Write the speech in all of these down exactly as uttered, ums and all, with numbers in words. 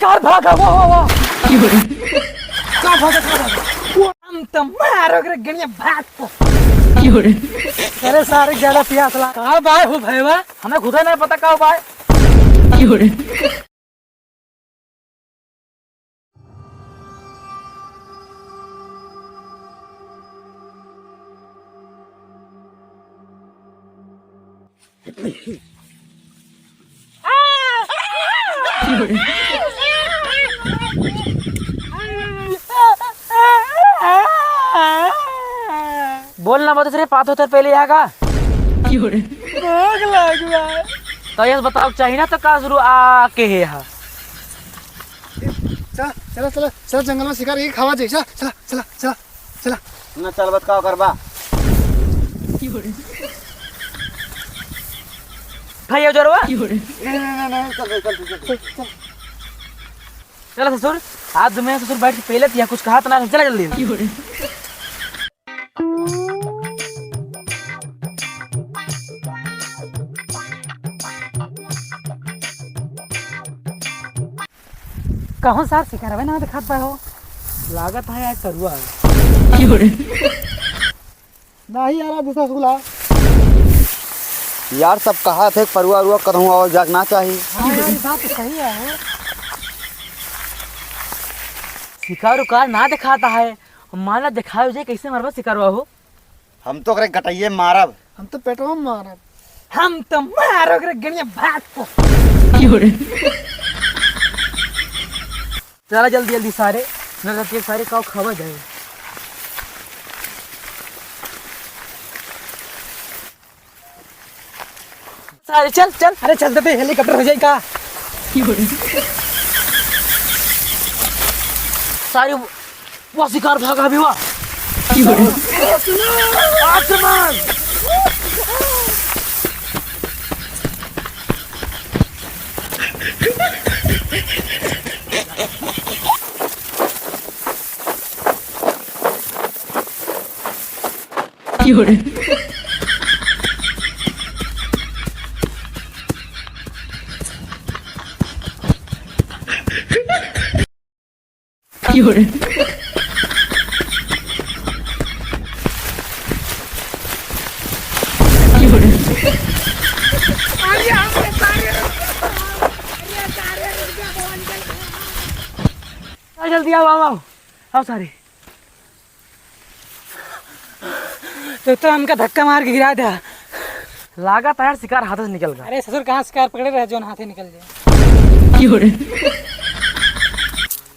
अरे भागा, वो, वो, वो। का भागा, का भागा? वो हम तो मारो रे गणिया भाग को। अरे सारे ज्यादा प्यास ला। का बाय हो भैया? हमें खुदा नहीं पता का बाय। बोल ना, बहुत तेरे पात होते पहले यहाँ का। भूख लग गया। तो ये बताओ चाहिए ना तो का शुरू आ के है यहाँ। चला, चला, चला, चला, जंगल में शिकार करके खावा जाए। चला, चला, चला, चला, चला। ना चल बत का करबा? भाई, ये जोरवा? नहीं, नहीं, नहीं, नहीं, चल, चल, चल, चल, चल। चला ससुर, आज तुम्हें ससुर बैठ के पहले दिया, कुछ कहा तो ना, चला जल्दी। कहूँ सार शिकारवे ना दिखात बा हो। लागत है यार करुआ है। नहीं यार, दूसरा सुगला। यार सब कहा थे परुआ रुआ कतहूँ और जाग ना चाही। हाँ यार, ये बात तो सही है हो। शिकार उकार ना दिखाता है, माना दिखाओ जे कैसे मरबा शिकारवा हो। हम तो ओकरे गटइये मारब। हम तो पेटवा में मारब। हम तो मारो ओकरे गणिया भात को। चला जल्दी जल्दी सारे, न तो के सारे काव खावा जाए। सारे चल चल, अरे चल देते हेलीकॉप्टर हो जाए का। सारे वाह, शिकार भागा भी वाह। आक्रमण। आ, जल्दी आओ, आओ, आओ। आओ सारे। तो, तो हमका धक्का मार के गिरा दिया। लागत है यार, शिकार हाथ से निकल गया। अरे ससुर, कहाँ शिकार पकड़े रहे, जोन हाथे निकल जाए।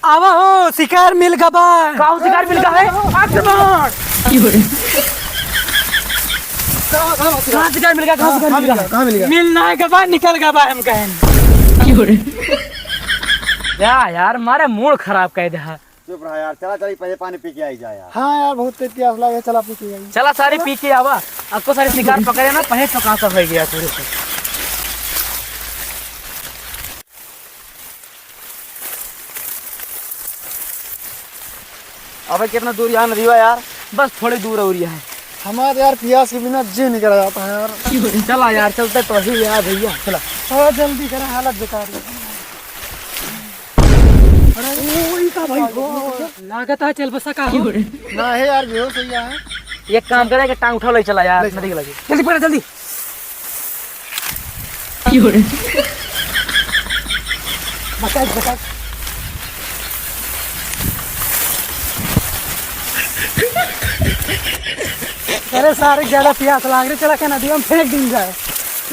आवा हो, शिकार मिल गबा। कहाँ शिकार मिल गया है? आक्रमण। कहाँ शिकार मिल गया? कहाँ शिकार मिल गया? कहाँ मिल गया? मिल ना गबा, निकल गबा हम कहें। क्या यार, मारे मूड खराब कर दे। चुप रहा यार, चला चली पहले पानी पी के आई जा यार। हाँ यार, बहुत तेज प्यास लगे, चला पी के आई। चला सारे पी के आवा, आपको सारे शिकार पकड़े ना, पहले तो कहाँ सब हो गया पूरे से। अबे कितना दूर यहाँ नदी हुआ यार? बस थोड़ी दूर और यहाँ है। हमारे यार प्यास के बिना जी निकल जाता है यार। चला यार, चलते तो ही यार भैया, चला। थोड़ा जल्दी करा, हालत बेकार है। अरे, ओ, ई का भाई? लागत है चल बसा का हो? ना है यार, बेहोश हो गया है। एक काम करे कि टांग उठा ले चला यार, ले चल। नदी के लगे। जल्दी पकड़, जल्दी। बचा, बचा। अरे सारे ज्यादा प्यास लाग रही, चला के नदी में फेंक दी जाए।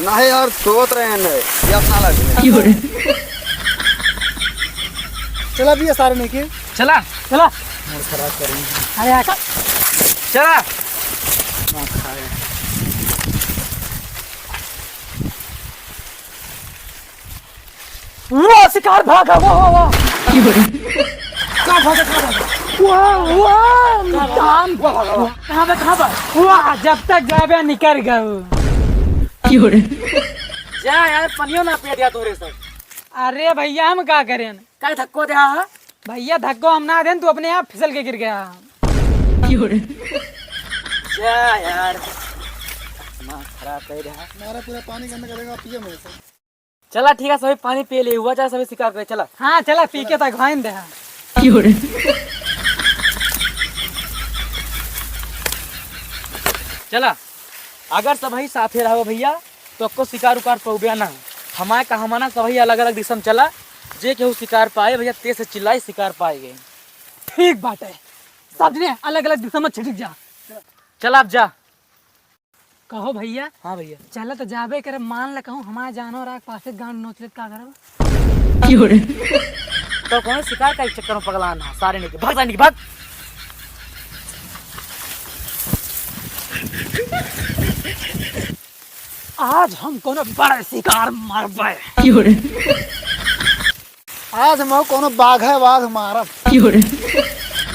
नहीं यार, सोत रहे हैं, ये अपना लग रहा है। चला भी ये सारे लेके। चला। चला। मूड खराब करेंगे। अरे आका। चला। ना खाए। वाह, शिकार भागा, वाह, वाह, वाह। कहाँ भागा, कहाँ भागा? वाह, वाह, कहाँ भागा? कहाँ पे, कहाँ पे? वाह, जब तक जाबे निकल गए। जा यार, पनियो ना पिया दिया तोरे सब। अरे भैया, हम का करें? काहे धक्को दे हा? भैया, धक्को हम ना देन, तू अपने आप फिसल के गिर गया। जा यार, दिमाग खराब कर रहा। हमारा पूरा पानी गंदा करेगा, पिए मेरे से। चला ठीक है, सभी पानी पी ले, हुआ चाहे सभी शिकार करे, चला। हाँ, चला, पी के तक भाइन दे, हाँ। क्यों रे? चला, अगर सबही साथे रहो भइया, तो को शिकार उकार पउबे ना। हमारे कहमाना सबही अलग-अलग दिशा में चला, जे केहू शिकार पाए भइया, तेज से चिल्लाई, शिकार पाए गए। ठीक बाटे, सब जने अलग-अलग दिशा में छिटिक जा। चला अब जा। कहो भइया। हाँ भइया। चला तो जाबे करे, मान ल कहूँ हमारे जानवर आके पासे गांड नोच लेत का करब? क्यों रे? तो कौन शिकार का एक चक्कर में पगलान है, सारे नहीं के। भाग, सारे नहीं के, भाग। आज हम कोनो बड़े शिकार मारबे। क्यों रे? आज हम कोनो बाघ है, बाघ मारब। क्यों रे?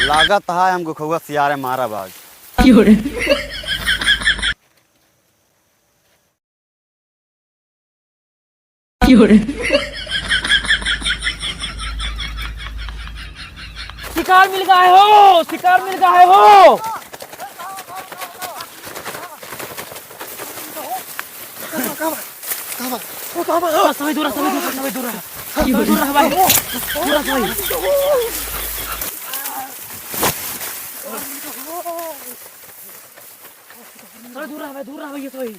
लागत है हम गुखौआ सियारे मारब आज। क्यों रे? क्यों रे? शिकार मिल गया है हो, शिकार मिल गया है हो। कहाँ बा? कहाँ बा? ओ, कहाँ बा? ओ, सभी दूर रहा, सभी दूर रहा, सभी दूर रहा। सभी दूर रहा भाई। दूर रहा सभी। सभी दूर रहा भाई, दूर रहा भाई, ये सभी।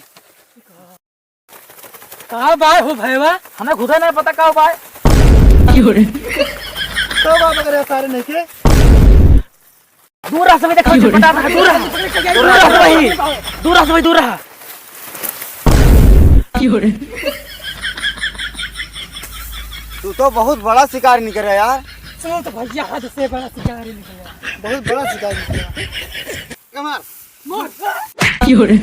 कहाँ बा हो भैया? हमें खुदा नहीं पता कहाँ बा। क्यों रे? तो बात करे सारे नहीं के? दूर रहा सभी, देखो, क्यों रे? पटा रहा, दूर रहा। दूर रहा सभी। दूर रहा सभी, दूर रहा। क्यों रे? तू तो बहुत बड़ा शिकार निकला यार। चलो तो भैया, हद से बड़ा शिकार ही निकला। बहुत बड़ा शिकार निकला। कमाल। मार। क्यों रे?